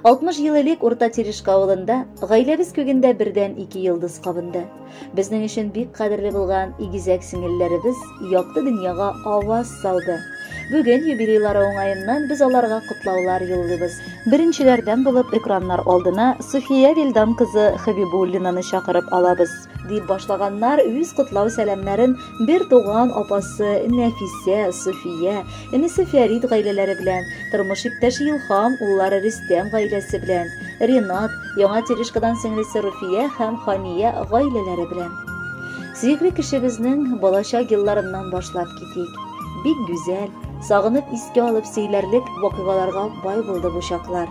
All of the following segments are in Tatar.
60 ел элек Урта Терешка авылында гаиләбез күгендә бердән ике йолдыз кабынды. Безнең өчен бик кадерле булган игезәк сеңелләребез якты дөньяга аваз салды. Бүген юбилейлары уңаеннан без аларга котлаулар юллыйбыз. Беренчеләрдән булып экраннар алдына София Вилдан кызы Хабибуллинаны чакырып алабыз. Дип башлаганнар үз котлау сәламнәрен бер туган апасы Нәфисә, София, энесе Фәрид гаиләләре белән, тормыш иптәше Илһам, уллары Рөстәм гаиләсе белән, Ренат, Яңа Терешкадан сеңлесе Руфия һәм Хания гаиләләре белән. Сөекле кешебезнең балачак елларыннан башлап китик. Бик гүзәл, сагынып искә алып сөйләрлек вакыйгаларга бай булды бу чаклар.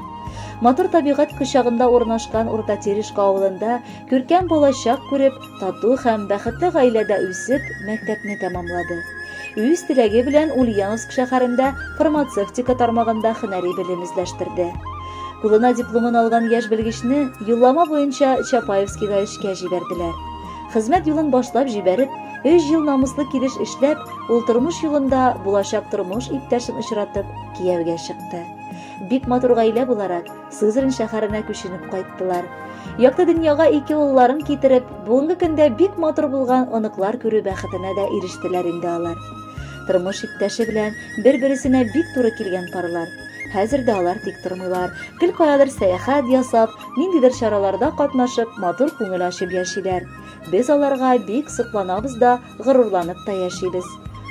Матур табигать кочагында урнашкан Урта Терешка авылында күркәм балачак күреп, тату һәм бәхетле гаиләдә үсеп, мәктәпне тәмамлады. Үз теләге белән Ульяновск шәһәрендә фармацевтика тармагында һөнәри белем үзләштерде. Кулына дипломын алган яшь белгечне юллама буенча Чапаевскийга эшкә җибәрделәр. Хезмәт юлын башлап җибәреп, өч ел намуслы килеш эшләп, ул тормыш юлында булачак тормыш иптәшен очратып, кияүгә чыкты. Бик матур гаилә буларак, Сызрань шәһәренә күченеп кайттылар. Якты дөньяга ике улларын китереп, бүгенге көндә бик матур булган оныклар күрү бәхетенә дә ирештеләр инде алар. Тормыш иптәше белән бер-бересенә бик туры килгән парлар. Хәзер дә алар тик тормыйлар. Гел каядыр сәяхәт ясап, ниндидер чараларда катнашып, матур күңел ачып яшиләр. Без аларга бик сокланабыз да, горурланып та яшибез.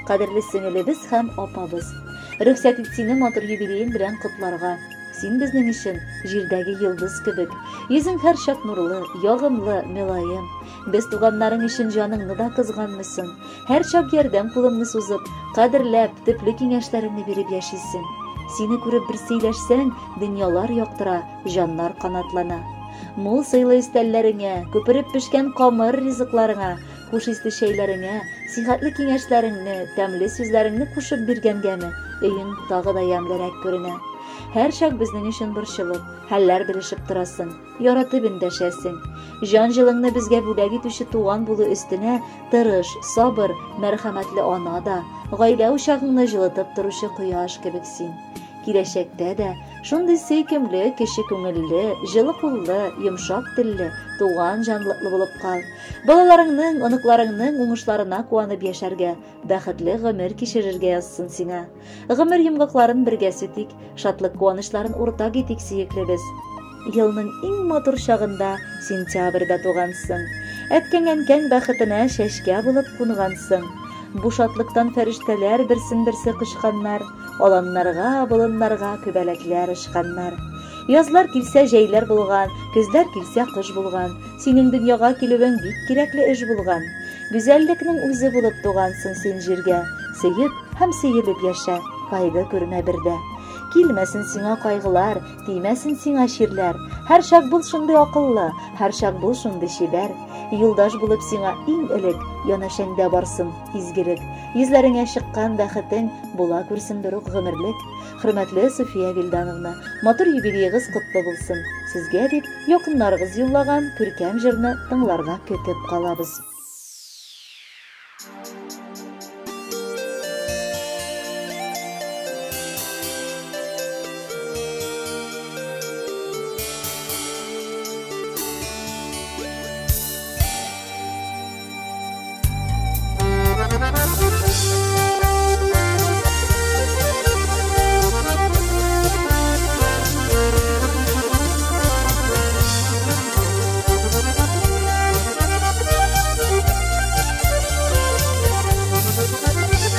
Кадерле сеңелебез һәм апабыз. Рөхсәт ит сине матур юбилеең белән котларга. Син безнең өчен җирдәге йолдыз кебек. Йөзең һәрчак нурлы, ягымлы, мөлаем. Без туганнарың өчен җаныңны да кызганмыйсың. Һәрчак ярдәм кулыңны сузып, кадерләп, төпле киңәшләреңне биреп яшисең. Сине күреп бер сөйләшсәң, дөньялар яктыра, җаннар канатлана. Мул сыйлы өстәлләреңә, күпереп пешкән камыр ризыкларыңа, хуш исле чәйләреңә, сихәтле киңәшләреңне, тәмле сүзләреңне кушып биргәнгәме, өең тагы да ямьлерәк күренә. Һәрчак безнең өчен борчылып, хәлләр белешеп торасың, яратып эндәшәсең. Җан җылыңны безгә бүләк итүче туган булу өстенә, тырыш, сабыр, мәрхәмәтле ана да, гаилә учагыңны җылытып торучы кояш кебек син. Киләчәктә дә шундый сөйкемле, кече күңелле, җылы куллы, йомшак телле, туган җанлыклы булып кал. Балаларыңның, оныкларыңның уңышларына куанып яшәргә, бәхетле гомер кичерергә язсын сиңа. Гомер йомгакларын бергә сүтик, шатлык-куанычларын уртак итик, сөеклебез. Елның иң матур чагында сентябрьдә тугансың. Әткәң-әнкәң бәхетенә чәчкә булып кунгансың. Бу шатлыктан фәрештәләр берсен-берсе кочканнар, аланнарга, болыннарга күбәләкләр очканнар. Язлар килсә җәйләр булган, көзләр килсә кыш булган. Синең дөньяга килүең бик кирәкле эш булган. Гүзәллекнең үзе булып тугансың син җиргә. Сөеп һәм сөелеп яшә, кайгы күрмә бер дә. Килмәсен сиңа кайгылар, тимәсен сиңа чирләр. Һәрчак бул шундый акыллы, һәрчак бул шундый чибәр. Юлдаш булып сиңа иң элек янәшәңдә барсын изгелек. Йөзләреңә чыккан бәхетең була күрсен берүк гомерлек. Хөрмәтле Суфия Вилдановна, матур юбилеегыз котлы булсын. Сезгә дип якыннарыгыз юллаган күркәм җырны тыңларга көтеп калабыз.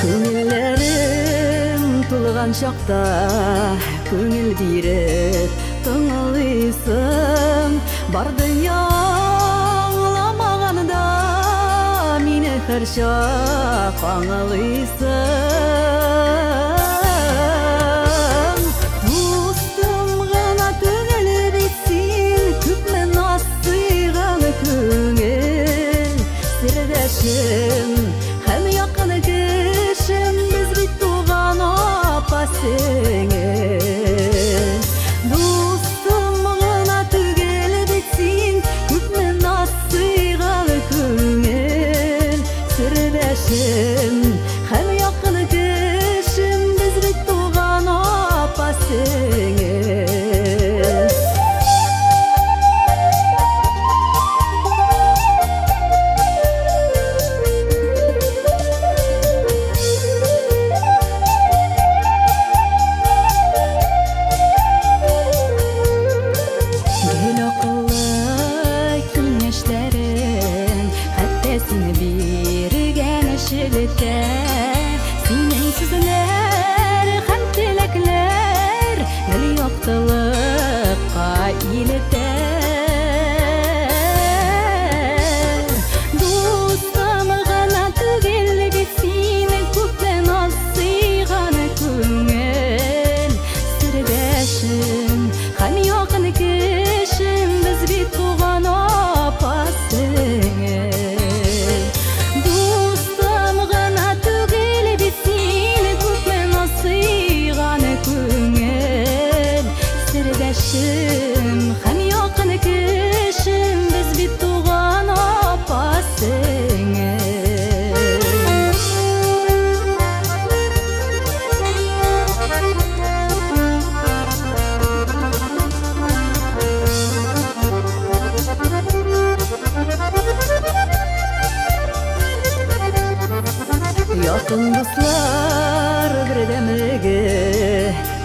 Күңелләрем тулган чакта күңел биреп тыңлыйсың. Бар дөнья аңламаганда мине һәрчак аңлыйсың. Дустым гына түгел бит син, күпме наз сыйган күңел сердәшем һәм якын кешем, без бит туган апа сеңел. Дустым гына түгел бит син, күпме наз сыйган күңел сердәшем һәм якын кешем,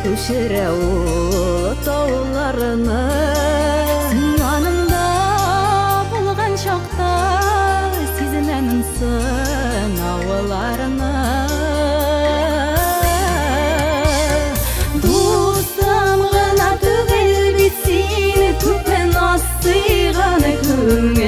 Күчерә ул тауларны. Син янымда булган чакта сизенәмен сынауларны. Дустым гына түгел бит син, күпме наз сыйган күңел.